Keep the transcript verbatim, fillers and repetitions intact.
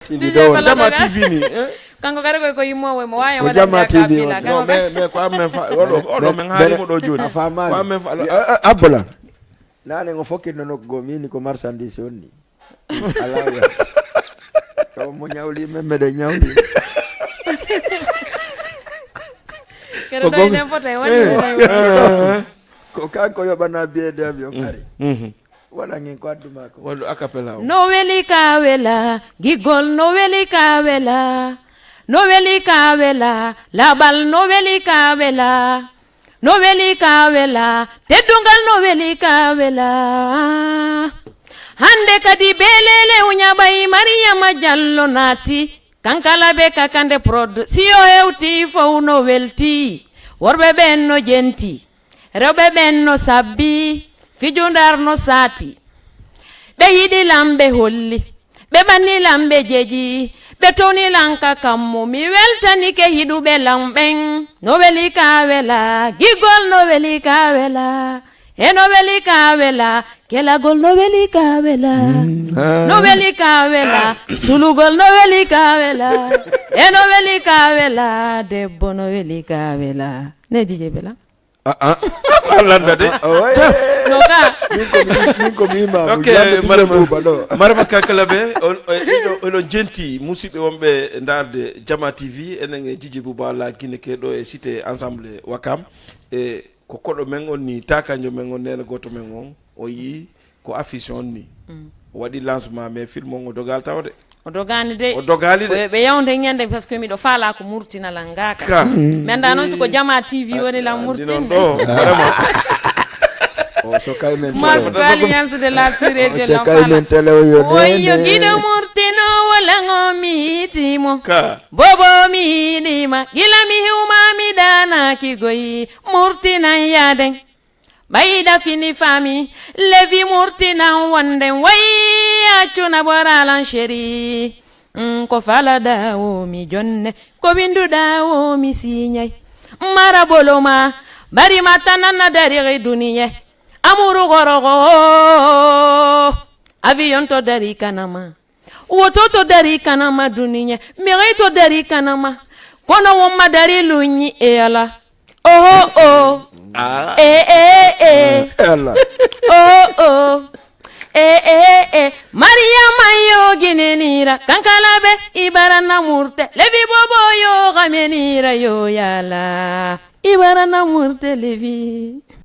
Tv ɗo won. Jama Tv ni, eh? Kanko kadi koy ko yimmowo mo wawi. Ko waɗa Jama Tv won. Non, mais mais ko amen fa oɗo oɗo men haali mo ɗo joni. A faamaali. Ko amen fa. Abbola. Nane ngo fokkitno nokku goo, miini ko marchandise wonni. Alaa. Taw mo ñawli men meɗen ñawli. Keɗoɗo enen foto e waɗi. Ko kanko yoɓana biyede avion ari. Waɗan en ko addu maa ko. Waɗu a cappella o. No weli ka wela, gigol no weli ka wela. No weli ka wela, laɓal no weli ka wela. No weli ka wela, teddungal no weli ka wela. Hande kadi belele uñaɓay Mariyama Jallo naati. Kankala be kakande prod, si o hewti fow no welti. Worɓe ɓen no jenti, rewɓe ɓen no sabbi, fijundar no saati. Ɓe yiɗi lam ɓe holli, ɓe ɓanni lam ɓe jeji, ɓe towni lam ka kammu. Mi weltanike hiɗuɓe lam ɓen. No weli ka wela, gigol no weli ka wela. E no weli ka wela, kelagol no weli ka wela. No weli ka wela, sulugol no weli ka wela. E no weli ka wela, debbo no weli ka wela. Ne jije bela. Ah, ah. Landa de. No ka. Min ko mi- min ko mi imaamu. Ok, Jande Bijo Buuba ɗo. Marama Kankalabe, on- on- ino- ino jenti musidɓe wonɓe ndaarde Jama T V, enen e Jiji Buuba Alla Gine ke ɗo e cité ensemble Wakam. E ko koɗo men on ni, takanjo men on, neene gooto men on, o yii ko affiche on ni. O waɗi lancement, mais film on o dogal tawde. O dogaani de. O dogaali de. Ɓe yawnde ñande, parce que miɗo faala ko murtinala ngaka. Ka. Mi annda noon si ko Jama T V woni lan murtinde. Ɗo vraiment. O so kay men mas télé. Ko alliance de la sûreté. O so kay men télé o yo wayyo nene. Giɗo murtinowo lango mi yiitimo. Ka. Bobo mi yiɗima gila mi hiwma mi danaki goyi murtinan yaden. Ɓayda fini fami levi murtinan wonde wayi accuna boralan sheri. Mm, ko falaɗa wo mi jonne, ko winduɗa wo mi siñay. Mara boloma bari ma tananna dari duniye. Amuru gorogo avion to dari kanama. Woto to dari kanama duniya, mexey to dari kanama. Kono wonma dari luñi e ala. Oho o. E e e. Oho o. E e e. Mariyama yo ginenira kankalabe ibarana murte levi bobo yo xamenira yo yala ibarana murte levi.